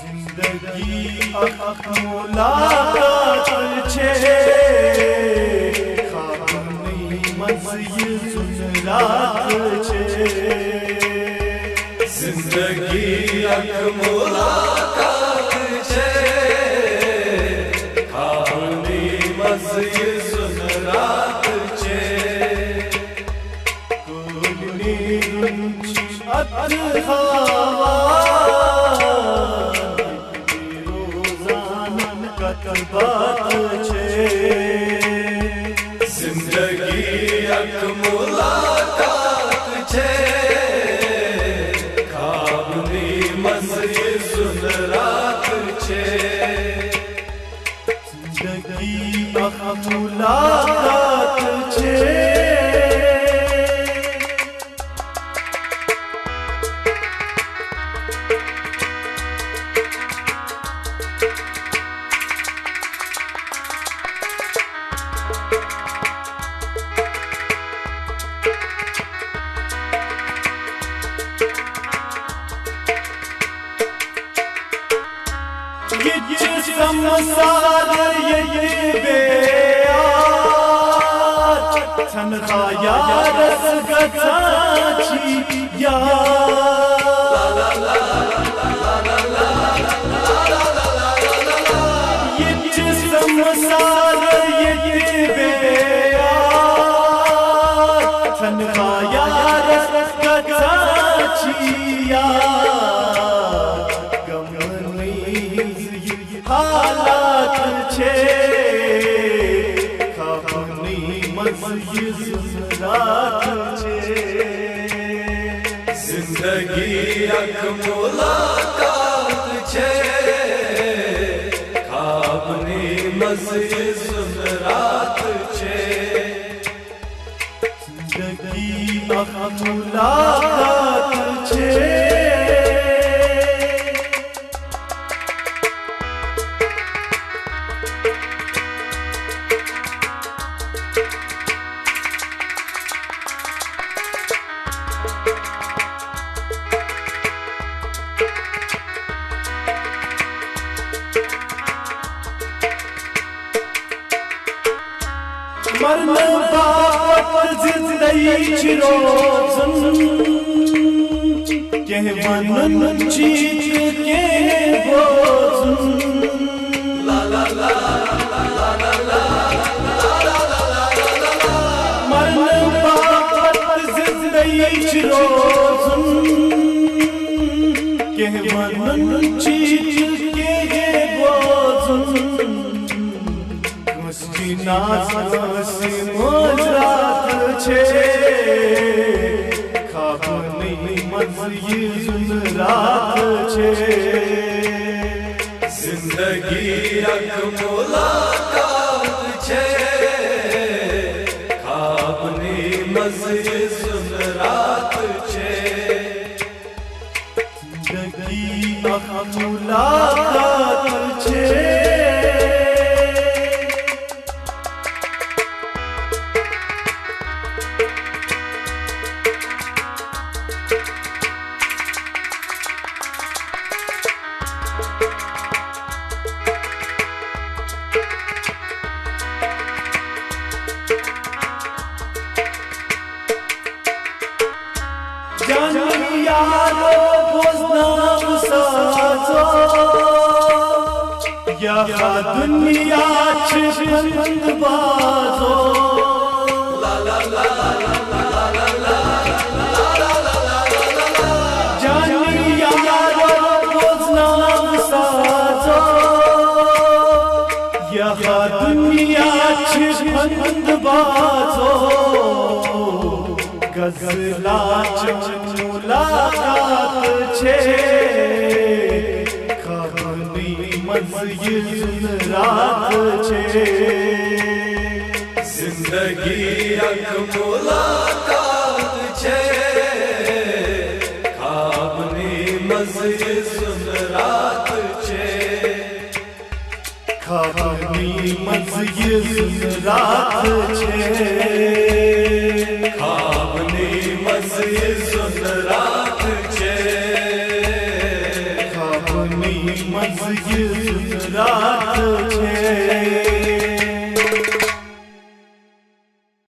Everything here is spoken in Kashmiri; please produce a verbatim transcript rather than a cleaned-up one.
زندگی اکھ ملاقات چھے، خوابنٕے منٛز یہِ زُن راتھ چھے۔ زندگی اکھ ملاقات چھے، خوابنٕے منٛز یہِ زُن راتھ چھے۔ کُنہِ نیرُن چھُ اَتھ ہاوان، روزانن کتھ باتھ چھے۔ زندگی اکھ ملاقات چھے، خوابنٕے منٛز یہِ زُن راتھ چھے۔ زندگی اکھ ملاقات چھے۔ ییٚتہِ چھِ سمسار، ییٚتہِ بے یار، تنہا یارس گژھان چھِ یاد۔ ییٚتہِ چھِ سمسار، ییٚتہِ بے یار، تنہا یارس گژھان چھِ یاد۔ غمن ہٕنٛز یہِ حالات چھے، خوابنٕے منٛز یہِ زُن راتھ چھے۔ زندگی اکھ ملاقات چھے، خوابنٕے منٛز یہِ زُن راتھ چھے۔ زندگی اکھ ملاقات چھے۔ مرنہٕ باپتھ زِندَے چھِ روزُن، کینٛہہ وَنُن چھِ تہٕ کینٛہہ بوزُن۔ مرنہٕ باپتھ زِندَے چھِ روزُن، کینٛہہ وَنُن چھِ تہٕ کینٛہہ بوزُن۔ کٲنٛسہِ چھِ ناز، کٲنٛسہِ مٲنٛز راتھ چھے، خوابنٕے منٛز یہِ زُن راتھ چھے۔ زندگی اکھ ملاقات چھے، خوابنٕے منٛز یہِ زُن راتھ چھے۔ زندگی اکھ ملاقات چھے۔ جان یارو بوزناو سازو، یا دنیا چھِ پھنٛد بازو۔ جان یارو بوزناو سازو، یا دنیا چھِ پھنٛد بازو۔ غزلہ چون ملاقات چھے، خوابنٕے منٛز یہِ زُن راتھ چھے۔ زندگی اکھ ملاقات چھے، خوابنٕے منٛز یہِ زُن راتھ چھے۔ خوابنٕے منٛز یہِ زُن راتھ چھے۔ خوابنٕے منٛز یہِ زُن راتھ چھے۔ منٛز یہِ راتھ